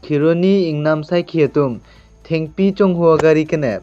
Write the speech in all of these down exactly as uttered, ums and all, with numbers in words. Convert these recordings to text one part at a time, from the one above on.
Kheroni ingnam saikhi atum thengpi chonghu agari kenep.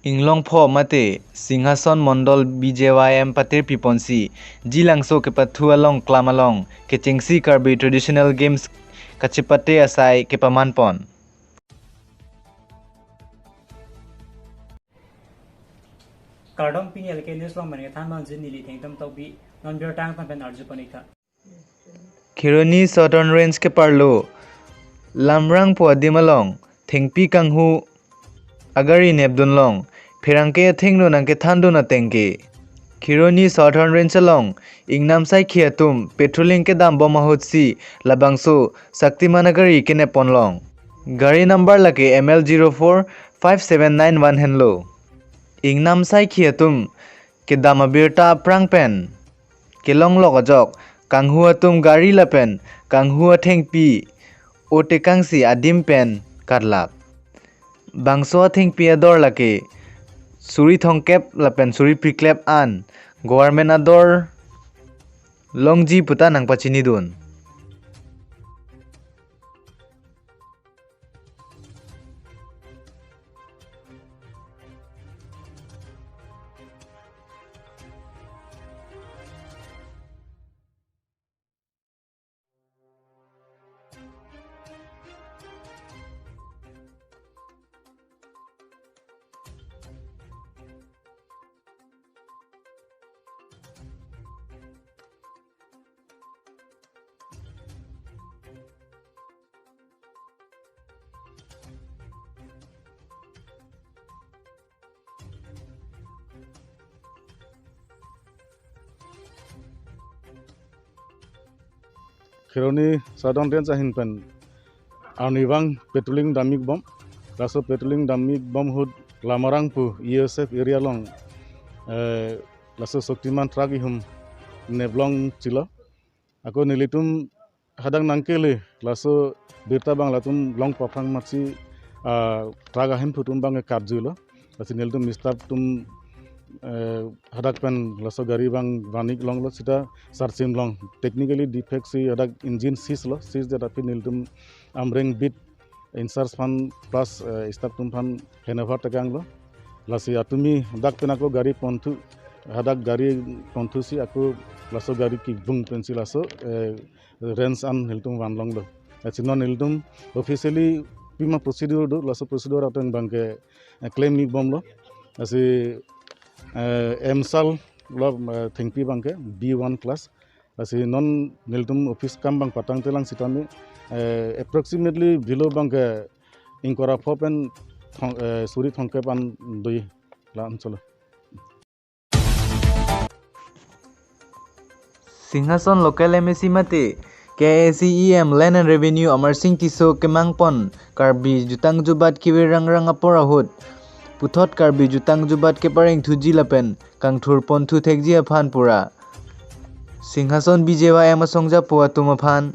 Inglongpho mate Singhason Mondol B J Y M patir piponsi Jilangso kepathu along klam along kechengsi Karbi Traditional Games kachepate asai kepamanpon. Kardom, pini L K News along pen kethan abang jin neli Thengtom Tokbi, non birta angtan pen arjupon-iktha. Kheroni Southern Range keparlo Lamrang pu adim along thengpi kanghu agari nepdunlong pherangke athengno nangkethandun ateng ke Kheroni Southern Range along ingnam saikhi atum patrolling kedambom ahutsi labangso Shaktiman agari kenepponlong. Gari number lake M L zero four five seven nine one henlo. Ingnam saikhi atum kedam abirta aphrang pen kelonglok ajok kanghu atum gari lapen kanghu athengpi otekangsi adim pen karlap. Bangso athengpi ador lake suri thomkep lapen suri phlikep an, government ador longji puta nangpachinidun. Kheroni Southern Range ahin pen arnivang patrolling damikbom. Laso patrolling damikbom ahut Lamarang pu E S F area along, eh, laso Shaktiman truck ihum neplongchilo. Ako nelitum hadak nangkele, laso birta abang latum longpo aphrang amatsi, ah, truck ahemphu atum abang kapjuilo. Lasi nelitum staff atum, eh, hadak pen laso gari abang van-ik longlo, seta searching long. Technically defect si hadak engine seize lo, seize det aphi nelitum Amreng beat in-charge aphan plus, eh, staff atum aphan handover tekanglo. Lasi atumi dak pen ako gari ponthu, hadak gari ponthusi ako laso gari kevung pensi laso, eh, range an nelitum vanlonglo. Lasi non nelitum officially pima procedure do, laso procedure ateng abangke, eh, claim-ikbomlo. Lasi, eh, M sal lo, eh, thengpi abangke B one class. Lasi non nelitum office akam abang patangtelang sitame, eh, approximately below abangke ingkoi ra pho pen thong-, eh, suri thomkep an do la-an cholo. Singhason local M A C mate K A A C E M Land and Revenue Amarsing Tisso kemangpon Karbi jutang jubat kevir rangrang apor ahut puthot Karbi jutang jubat kepareng thuji lapen kangthurpon thuthekji aphan pura Singhason B J Y M asongjapo atum aphan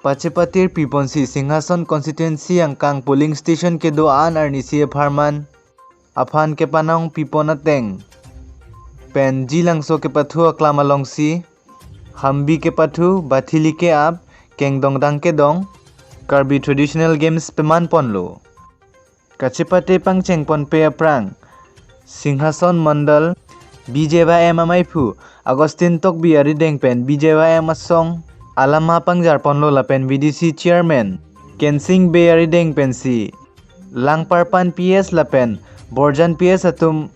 pachepatir piponsi Singhason constituency angkang polling station kedo an arnisi apharman aphan kepanong pipon ateng pen Jilangso kepathu aklam alongsi Hambi kepathu, Bathili ke-ap, Kengdongdang kedong, Karbi Traditional Games pemanponlo. Kachepate pangchengponpe aphrang Singhason Mondol B J Y M amaiphu Augustine Tokbi arideng pen B J Y M asong alama pangjarponlo lapen V D C Chairman Kensing Bey arideng pensi Langparpan P S lapen Borjan P S atum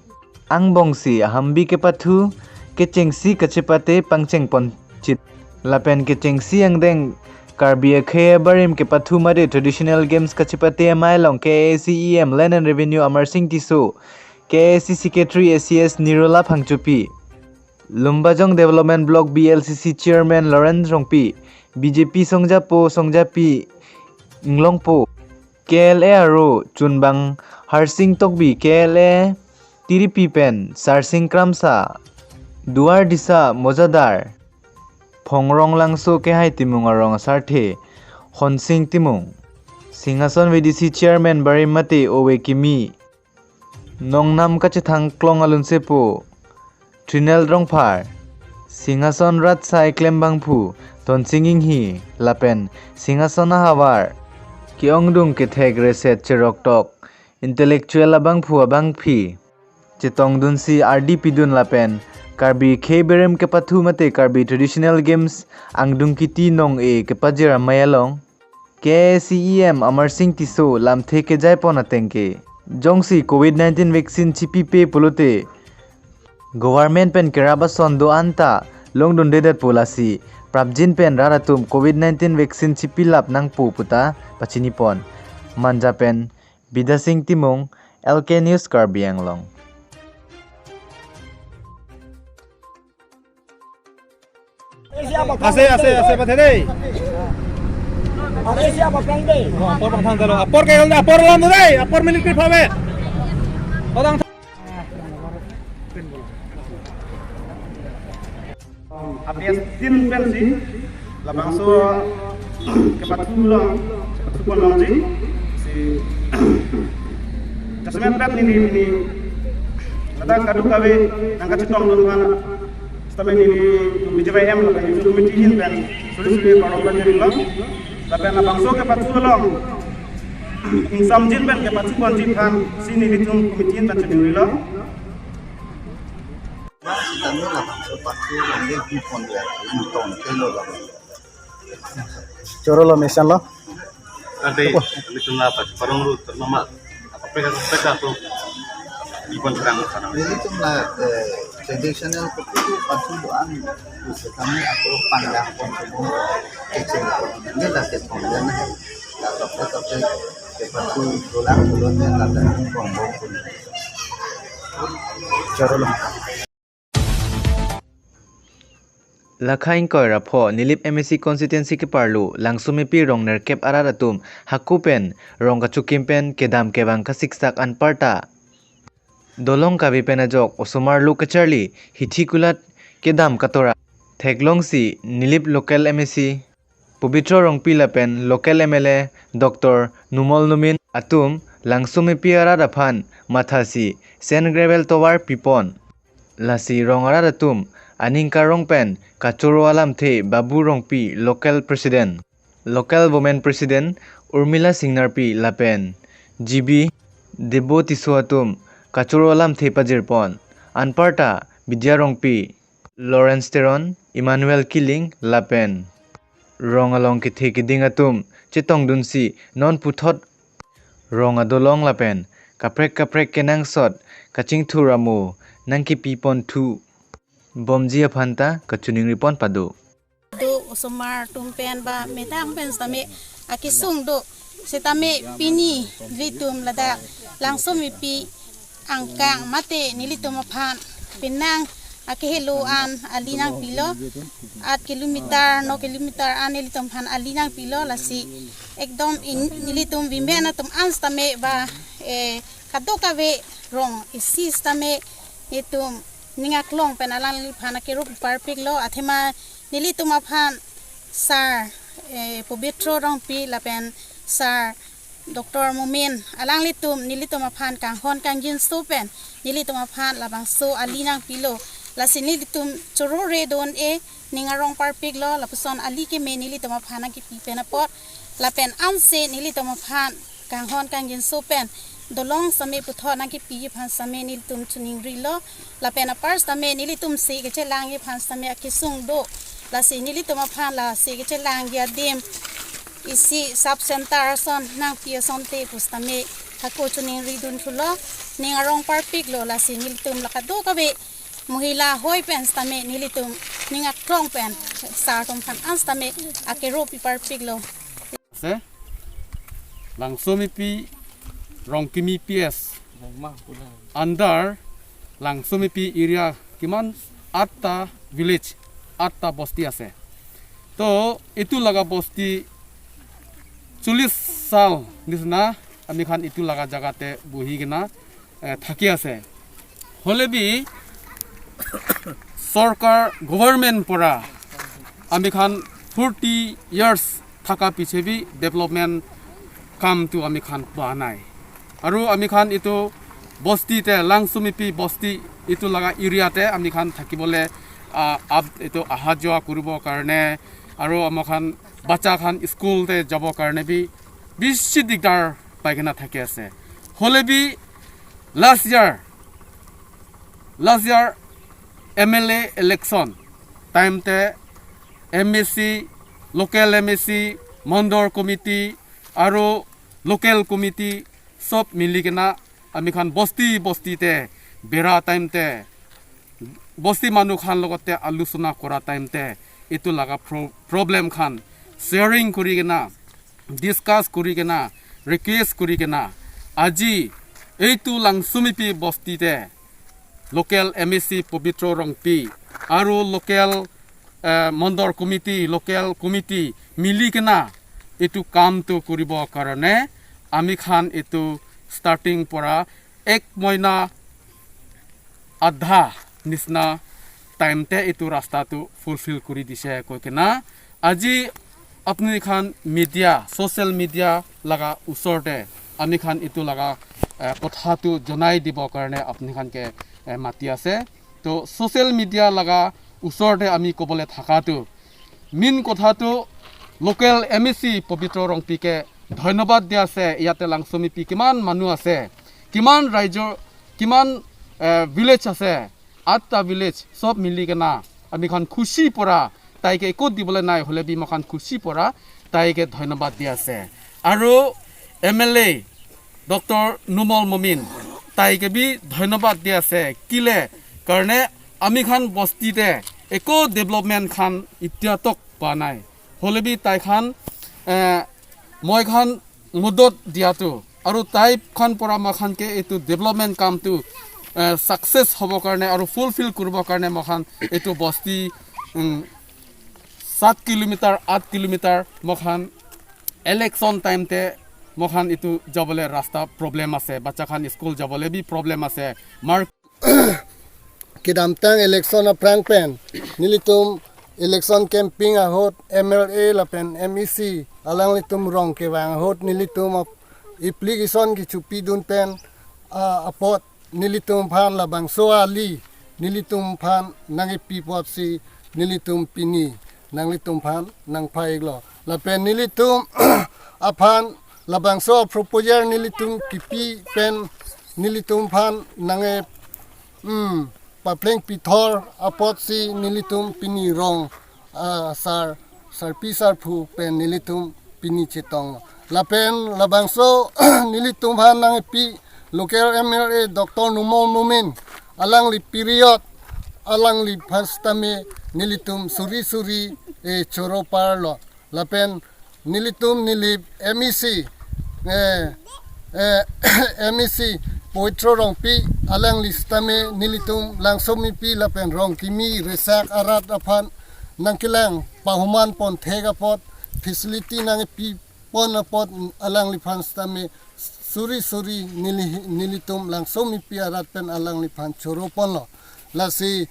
angbongsi Hambi kepathu kechengsi kachepate pangchengponchit lapen kechengsi angdeng Karbi akhei abarim kepathu mate Traditional Games kachepate amei along K A A C E M Land and Revenue Amarsing Tisso, K A A C Secretary A C S Nirola Phangchopi, Lumbajong Development Block B L C C Chairman Lawrence Rongpi, B J P songjapo songjapi inglongpo, K L A aro chunbang Harsing Tokbi, K L A tiripi pen Sarsing Kramsa, Duar Disa Mojadar, Phongrong Langso kehai Timung arong asarthe Honsing Timung, Singhason V D C Chairman barim mate ove kimi. Nongnam kachethang klong alunsepo Trinel Rongphar, Singhason rat asai klembangphu Tonsing Inghi lapen Singhason ahavar ke-ongdung kethek reset cheroktok intellectual abangphu abangpi chetongdunsi ardi pidun lapen Karbi khei berem kepathu mate Karbi traditional games angdung kiti nong-e kepajir amei along K A A C E M Amarsing Tisso lamthe kejaipon ateng ke, jongsi covid nineteen vaccine chipipe pulote government pen kerap ason do-an ta longdundedetpo, lasi prapjin pen rat atum covid nineteen vaccine chipilap nangpo puta pachinipon. Manja pen Bidya Sing Timung, L K News, Karbi Anglong. Ase, ase, ase, pathe dei. Apor bang thang talo. Apor ke apor lam dei. Apor minute ke phabe. Odang. Apias tin pensi labangso kepathu long, kepathu pon longji si jasemet pet nini, nini ladak kadokave nangkachetongdun aphan sitame nelitum B J Y M lapen nelitum committee ahin pen suri suri kardom pajirlo. Lapen labangso kepathu long ingsamjin pen kepathu ponji aphan si nelitum committee ahin pen chiningrilo. Sitame labangso pathu long le hu pon ya, hu tong ke lo lo. Choro lo mesan lo. Ante, apa? Nelitum la pathu parong ru termama. Apa ka, apa ka tu? Ibon serang sana. Nelitum la, eh, traditional kopi tu pathu do-an. Sitame ako pandang pon tu kecil. Ini la ke pon ya na. La kaprek kaprek kepathu tulang tulun ya la dan pon pon. Choro lo. Lakha ingkoi ra pho Nilip M A C constituency keparlo Langsomepi rong nerkep arat atum hako pen rong kachokim pen kedam kevang kasiksak anparta dolong kave pen ajok osomar lo kacharli hithi kulat kedam katora theklongsi Nilip local M A C Pobitro Rongpi lapen local M L A Doctor Numal Numin atum Langsomepi arat aphan mathasi sand gravel tovar pipon. Lasi rong arat atum aning karong pen kachoro alamthe Babu Rongpi, local president, local women president Urmila Singnarpi lapen G B Debo Tisso atum kachoro alamthe pajirpon. Anparta Bidya Rongpi, Lawrence Teron, Emmanuel Killing lapen rong along kethe keding atum chetongdunsi non puthot rong adolong lapen kaprek kaprek kenangsot kachingthur amo nangkepiponthu bomji aphan ta kachiningri pon pado. Do osomar atum pen ba methang pen sitame akesung do sitame pini nelitum ladak Langsomepi angkang mate nelitum aphan penang akehelo an ali nangpilo, aat kilometer, no kilometer an nelitum aphan ali nangpilo, lasi ekdom in, nelitum women atum an sitame ba, eh, kadokave rong isi sitame nelitum ning aklong pen alangliphan akerup parpiklo. Athema nelitum aphan sir, eh, Pobitro Rongpi lapen sir Doctor Momin alanglitum nelitum aphan kanghon kangjinso pen nelitum aphan labangso ali nangpilo. Lasi nelitum choro re don-e, ning arong parpiklo, lapuson ali keme nelitum aphan nangkepi pen apot. Lapen anse nelitum aphan kanghon kangjinso pen dolong sitame puthot nangkepi aphan sitame nelitum chiningrilo. Lapen apar sitame nelitum se kechelangji aphan sitame akesung do. Lasi nelitum aphan la se kechelangji adim isi sub center ason nangpi asonte pu sitame hako chiningri dunthulo, ning arong parpiklo. Lasi nelitum la kadokave mohila hoi pen sitame nelitum ning aklong pen sir atum aphan an sitame akerup parpiklo. Ase Langsomepi Rongkimi P S under Langsomepi area kiman atta village, atta bosti ase. To itu laga bosti চল্লিশ সাল নিচিনা amikhan itu laga jagate bohi kena, eh, thaki ase. Holebi sorkar, government pora amikhan forty years thaka piche bi development কামটো আমি খান পোৱা নাই। আৰু আমি খান এইটো বস্তিতে, লাংচুমিপি বস্তি এইটো লগা এৰিয়াতে আমি খান থাকিবলৈ, আহ, আপ-, এইটো অহা যোৱা কৰিবৰ কাৰণে আৰু আমাৰ খান বাচ্চা খান স্কুলতে যাবৰ কাৰণে বি বেছি দিগদাৰ পাই কিনা থাকি আছে। হ'লে বি last year, last year M L A election টাইমতে M A C, local M A C, মণ্ডল কমিটি আৰু লোকেল কমিটি সব মিলি কিনা আমি খান বস্তি বস্তিতে বেৰা টাইমতে বস্তি মানুহ খান লগতে আলোচনা কৰা টাইমতে এইটো লগা প্ৰ-, প্ৰব্লেম খান শ্বেয়াৰিং কৰি কিনা, ডিছকাছ কৰি কিনা, ৰিকুৱেষ্ট কৰি কিনা আজি এইটো লাংচুমিপি বস্তিতে লোকেল এম এ চি পবিত্ৰ ৰংপি আৰু লোকেল, এ, মণ্ডল কমিটি, লোকেল কমিটি মিলি কিনা এইটো কামটো কৰিবৰ কাৰণে আমি খান এইটো ষ্টাৰ্টিং পৰা এক মইনা আধা নিচিনা টাইমতে এইটো ৰাস্তাটো ফুলফিল কৰি দিছে কৈ কিনা আজি আপুনি খান মিডিয়া, ছ'চিয়েল মিডিয়া লগা ওচৰতে আমি খান এইটো লগা, এ, কথাটো জনাই দিবৰ কাৰণে আপুনি খানকে, এ, মাতি আছে। তো ছ'চিয়েল মিডিয়া লগা ওচৰতে আমি ক'বলৈ থাকাটো মেইন কথাটো লোকেল এম এ চি পবিত্ৰ ৰংপিকে ধন্যবাদ দিয়া আছে। ইয়াতে লাংচুমিপি কিমান মানুহ আছে, কিমান ৰাইজৰ, কিমান, এ, ভিলেজ আছে, আঠটা ভিলেজ সব মিলি কিনা আমি খান খুচি পৰা তাইকে একো দিবলৈ নাই হ'লে বি মই খান খুচি পৰা তাইকে ধন্যবাদ দিয়া আছে। আৰু এম এল এ ডক্টৰ নুমল মমিন তাইকে বি ধন্যবাদ দিয়া আছে। কিলে কাৰণে আমি খান বস্তিতে একো ডেভেলপমেণ্ট খান এতিয়া তক পোৱা নাই। হ'লে বি তাই খান, এ, মই খান মদত দিয়াটো আৰু তাই খান পৰা মই খানকে এইটো ডেভেলপমেণ্ট কামটো, এ, ছাকচেছ হ'ব কাৰণে আৰু ফুলফিল কৰিবৰ কাৰণে মই খান এইটো বস্তি, উম, সাত কিলোমিটাৰ, আঠ কিলোমিটাৰ মই খান ইলেকশ্যন টাইমতে মই খান এইটো যাবলৈ ৰাস্তা প্ৰব্লেম আছে, বাচ্চা খান স্কুল যাবলৈ বি প্ৰব্লেম আছে, মাৰ kedamtang election aphrang pen nelitum election campaign ahut M L A lapen M E C alanglitum rong kevang ahut nelitum ap-, application kechopidun pen, ah, apot nelitum aphan labangso ali nelitum aphan nangkepi apotsi nelitum pini nanglitum aphan nangpha-iklo. Lapen nelitum aphan labangso proposal nelitum kipi pen nelitum aphan nangke, hmm, papleng pithor apotsi nelitum pini rong, ah, sar, sarpi sarpo pen nelitum pini chetong. Lapen labangso nelitum aphan nangkepi local M L A Doctor Numal Momin alangli period alangliphan sitame nelitum suri suri, eh, choro parlo. Lapen nelitum neli M E C, eh, eh, M E C Poitro Rongpi alangli sitame nelitum Langsomipi lapen Rongkimi resak arat aphan nangkelang pahuman pon thek apot, facility nangpi pon apot alangliphan sitame suri suri neli, nelitum Langsomipi arat pen alangliphan choro ponlo. Lasi,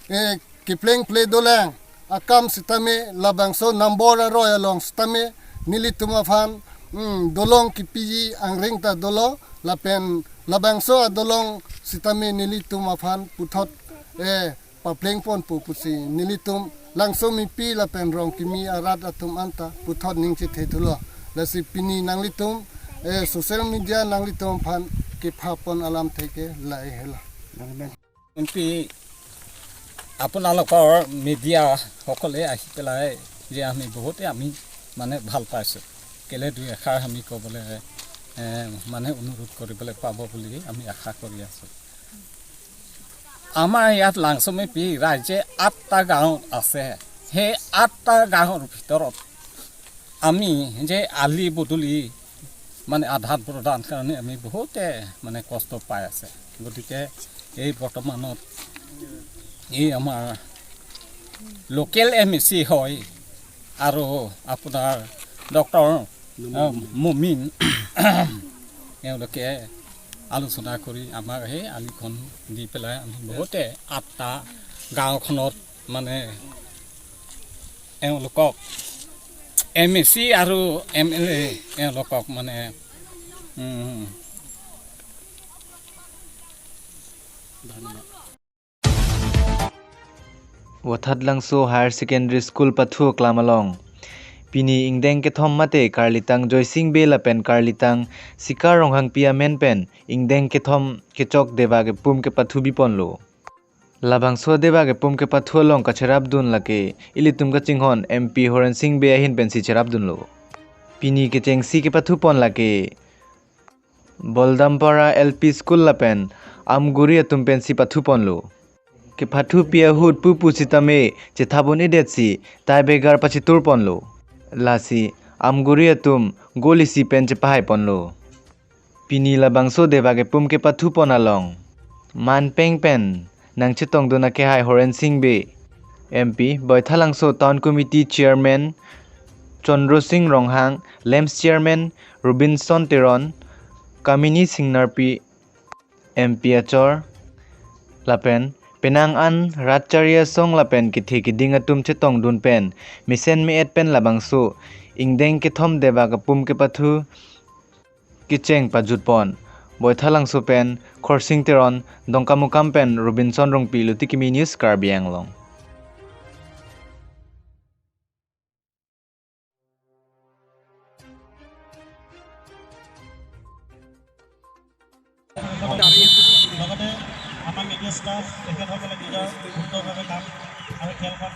eh, kepleng ple dolang akam sitame labangso number aroi along sitame nelitum aphan, hmm, dolong kipiji angring ta dolo, lapen labangso adolong sitame nelitum aphan puthot, eh, papleng ponpo pusi nelitum Langsomipi lapen Rongkimi arat atum anta puthot ning chethe thulo. Lasi pini nanglitum, eh, social media nanglitum aphan kepha pon alamthe ke lahei helo. M P, আপোনালোকৰ media সকলে আহি পেলাই যে আমি বহুতে আমি মানে ভাল পাইছোঁ। কেলে দুই এষাৰ আমি ক'বলৈ, এ, মানে অনুৰোধ কৰিবলৈ পাব বুলি আমি আশা কৰি আছোঁ। আমাৰ ইয়াত লাংচুমিপি ৰাইজে আঠটা গাঁও আছে। সেই আঠটা গাঁৱৰ ভিতৰত আমি যে আলি বদলি মানে আদান প্ৰদান কাৰণে আমি বহুতে মানে কষ্ট পাই আছে। গতিকে এই বৰ্তমানত এই আমাৰ লোকেল এম এ চি হয় আৰু আপোনাৰ ডক্টৰ, আহ, মুমিন এওঁলোকে আলোচনা কৰি আমাক সেই আলিখন দি পেলাই আমি বহুতে আঠটা গাঁওখনত মানে এওঁলোকক এম এ চি আৰু এম এল এ এওঁলোকক মানে, উম, ধন্যবাদ। Wathatlangso Higher Secondary School pathu aklam along pini ingdeng kethom mate karlitang Joysing Bey lapen karlitang Sikar Ronghangpi amen pen ingdeng kethom kechok deba kepum kepathu biponlo. Labangso deba kepum kepathu along kacherapdun lake ilitum kachinghon M P Horensing Bey ahin pensi cherapdunlo. Pini kechengsi kepathupon lake Boldampara L P School lapen Amguri atum pensi pathuponlo. Kepathupi ahut pupu sitame chethap un-edetsi tie breaker pachiturponlo. Lasi Amguri atum goal isi pen chepahaiponlo. Pini labangso deba kepum kepathupon along manpeng pen nangchetongdun akehai Horensing Bey, M P, Baithalangso Town Committee Chairman Chandra Sing Ronghang, LAMPS Chairman Robinson Teron, Kamini Singnarpi, M P achor, lapen penang an rat chari asong lapen kethe keding atum chetongdun pen mesen me-et pen labangso ingdeng kethom deba kepum kepathu kecheng pajutpon. Baithalangso pen Khorsing Teron, Dongkamukam pen Robinson Rongpi, Luti Kimi News, Karbi Anglong. লগতে আমাৰ media staff তেখেতসকলে নিজৰ সুন্দৰভাৱে কাম আৰু খেলখন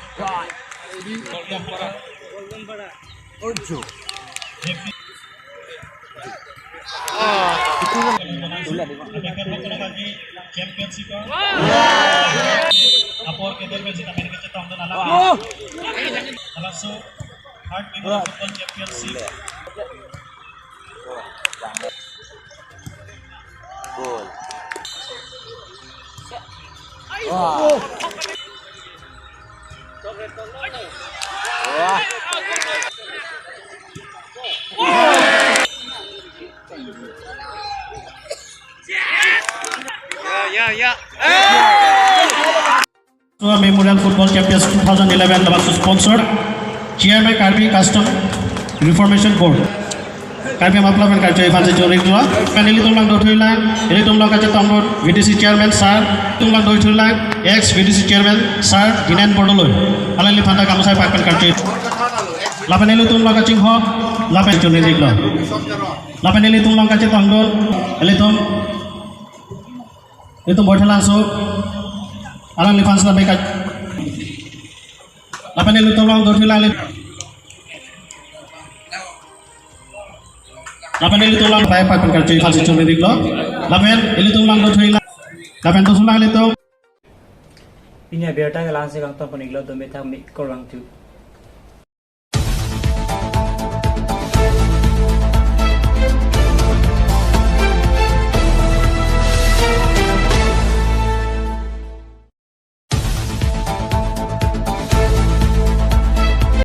তেখেতসকলক আজি চেম্পিয়নশ্বিপৰ আপৰ কেডাৰ মেচ এটা মেনেজ এটা হতে নালাগে। Alaso third Memorial Football Championship. Gol. Wah. Wah. Ya, ya, ya. Memorial Football Champions two thousand eleven labangso sponsored, chair by Karbi Custom Reformation Board. Karbi Anglong Apla pen karcho iphan si chori dua. Kan ilitum lang dothuilang, ilitum lang kachetongdun V D C chairman sir, ilitum lang dothuilang ex V D C chairman sir Dinen Bordoloi. Alangliphan ta kamusai pak pen karcho. Lapen ilitum lang kachinghon, lapen chori diklo. Lapen ilitum lang kachetongdun, ilitum Ilitum Baithalangso, alangliphan sila bekat. Lapen ilitum lang dothuilang. Lapen ilitum lang pai pak pen karcho iphan si chori diklo. Lapen ilitum lang dothuilang. Lapen dothuilang ilitum. Pini abirta ke langsi kangton pon iklo, dome thang mi korang tu.